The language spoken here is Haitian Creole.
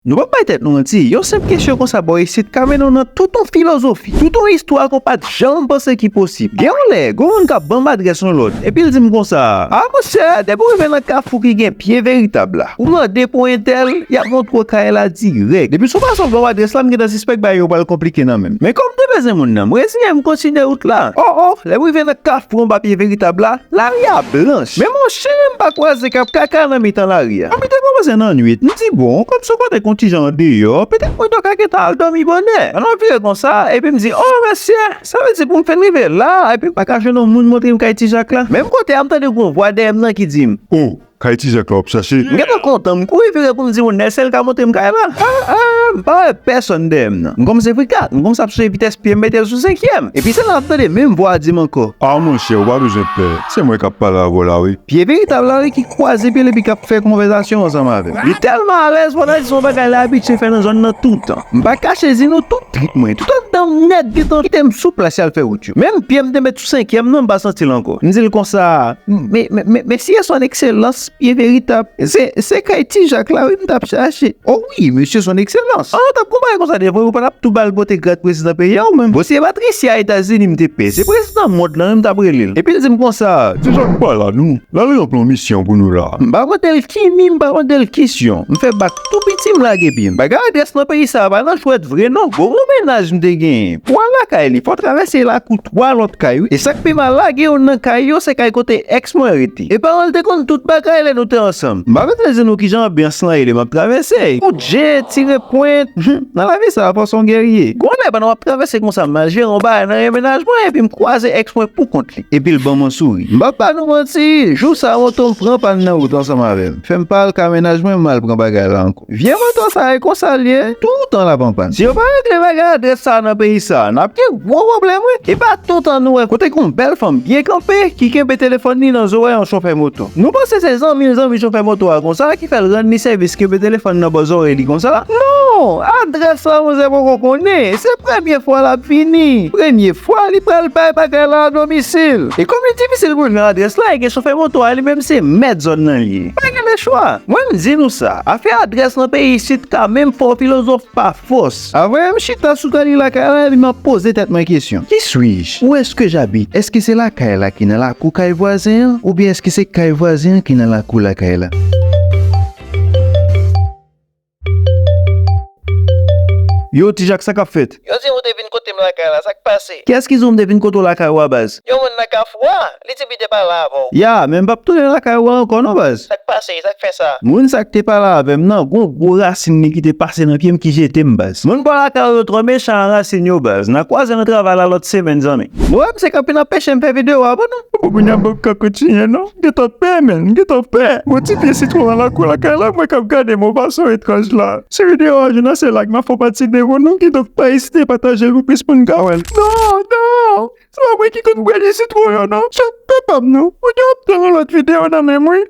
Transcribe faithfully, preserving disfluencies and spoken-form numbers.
Nou p ap bay tèt nou manti, yon senp kesyon konsa bò isit ka mennen w nan tout yon filozofi, tout yon istwa ke w pa t janm panse ki posib. Gen yon lè, gen yon moun k ap ban m adrès yon lòt, epi l di m konsa, "A monchè, depi w rive nan kafou ki gen pye veritab la, ou mande pou entèl, y ap montre w kay la dirèk." Depi sou fason w ban m adrès la, m gentan sispèk bagay yo pral konplike nan men m. Men kòm m te bezwen moun nan, m reziyen m kontinye wout la. O, o, lè m rive nan kafou anba pye veritab la, lari a blanch. Men monchè, m pa kwaze kap kaka nan mitan lari a. Kòm li te kòmanse nan nwit, m di, "Bon, kòm se yon kote k yon ti jan andeyò, petèt mwen ta ka gentan al dòmi bònè." Pandan m vire konsa, epi m di, "O, mesye, sa vle di pou m fin rive la, epi m pa ka jwenn yon moun montre m kay Ti Jak la?" Menm kote a, m tande yon vwa dèyè m nan ki di m, "O, kay Ti Jak la w ap chache?" M gentan kontan, m kouri vire pou m di moun nan, èske l ka montre m kay la? A, a, m pa wè pèsòn dèyè m nan. M kòmanse frika, m kòmanse ap sonje vitès pye m mete l sou senkyèm. Epi se la m tande menm vwa a di m ankò, "A monchè, ou pa bezwen pè. Se mwen k ap pale avè w la, wi." Pye veritab la, wi, ki kwaze pye l epi k ap fè konvèsasyon ansanm avè m. Li tèlman alèz pandan l di m yon bagay li abitye fè nan zòn nan toutan. M pa kache di nou tout trip mwen, tout anndan m nèt gentan kite m sou plas y al fè wout yo. Menm pye m te met sou senkyèm nan, m pa santi l ankò. M di l konsa, "Me, me, me, mesye, son ekselans, pye veritab. Se, se kay Ti Jak la, wi, m t ap chache." "O wi, mesye, son ekselans. An, nou t ap konpanye konsa devan, ou pa t ap tou ba l pote grad prezidan peyi a, ou menm? Bon, se Patricia Etazini m te pè. Se prezidan mond lan, wi, m t ap rele l." Epi l di m konsa, "Ti Jak pa la, non. L al ranpli yon misyon pou nou la." M pa mande l ki mi, m pa mande l ki syon. M fè bak tou piti, m lage pye m. Bagay adrès nan peyi sa a pa nan jwèt vre, non. Bon, yon mennaj m te genyen. Pou al lakay li, fò w travèse lakou twa lòt kay, wi. E sa k pi mal la, gen youn nan kay yo, se kay kote èks mwen rete. E paran l te konn tout bagay lè nou te ansanm. M pa bezwen di nou kijan anbyans lan ye lè m ap travèse. Kout je, tire pwent, hmm, nan lavi sa a, fò w se yon gèrye. Gon lè, pandan w ap travèse konsa, m al jere yon bagay nan remennaj mwen, epi m kwaze èks mwen pou kont li. Epi l ban m yon souri. M p ap ba nou manti, jou sa a, moto m pran pàn nan wout ansanm avè m. Fè m pa al ka mennaj mwen, m al pran bagay la ankò. Vye moto sa a, e konsa l ye, toutan l ap an pàn. Si yo pa regle bagay adrès sa a nan peyi sa a, n ap gen gwo pwoblèm, wi. E pa toutan nou wè kote k yon bèl fanm byen kanpe ki kenbe telefòn li nan zòrèy yon chofè moto. Nou panse se zanmi l zanmi chofè moto a konsa ki fè l rann li sèvis kenbe telefòn nan bò zòrèy li konsa? Non! Adrès la, manzè poko konnen. Se premye fwa l ap vini. Premye fwa li pral bay bagay la a domisil. E kòm li difisil pou l jwenn adrès la, e gen chofè moto a li menm se mèt zòn nan li ye. Pa gen lechwa. Mwen, m di nou sa, afè adrès nan peyi isit ka menm fè w filozòf pa fòs. Avan m chita sou kali lakay la, epi m ap poze tèt mwen kesyon. Qui suis-je? Où est-ce que j'habite? Èske se lakay la ki nan lakou kay vwazen an? Oubyen èske se kay vwazen an ki nan lakou lakay la? Yo, Ti Jak, sa k ap fèt? Yo di m ou te vin kote m lakay la, sa k pase? Kiyès ki di w m te vin kote w lakay ou a, baz? Yon moun nan kafou a, li di m li te pale avè w. Ya, men m p ap tounen lakay ou a ankò non, baz. Sa k pase? Sa k fè sa? Moun sa k te pale avè m nan, gon gwo rasin li ki te pase nan pye m ki jete m, baz. Moun bò lakay ou yo twò mechan a rasin yo, baz. N a kwaze nan travay la lòt semèn, zanmi. Mwen, m se kanpe nan peche m fè videyo a, bon, non? Bon, kounye a m p ap ka kontinye, non. M gentan pè, menn, m gentan pè. Gon ti pye sitwon nan lakou lakay la, mwen k ap gade m yon fason etranj la. Si videyo a jwenn ase like, m a fè w pati de yo, non? Kidonk, pa ezite pataje l pou plis moun ka wè l. Non, non! Se pa mwen ki konn bwè li sitwon yo, non. Chat papa m, non. Ou gen ap pran yon lòt videyo nan men m, wi.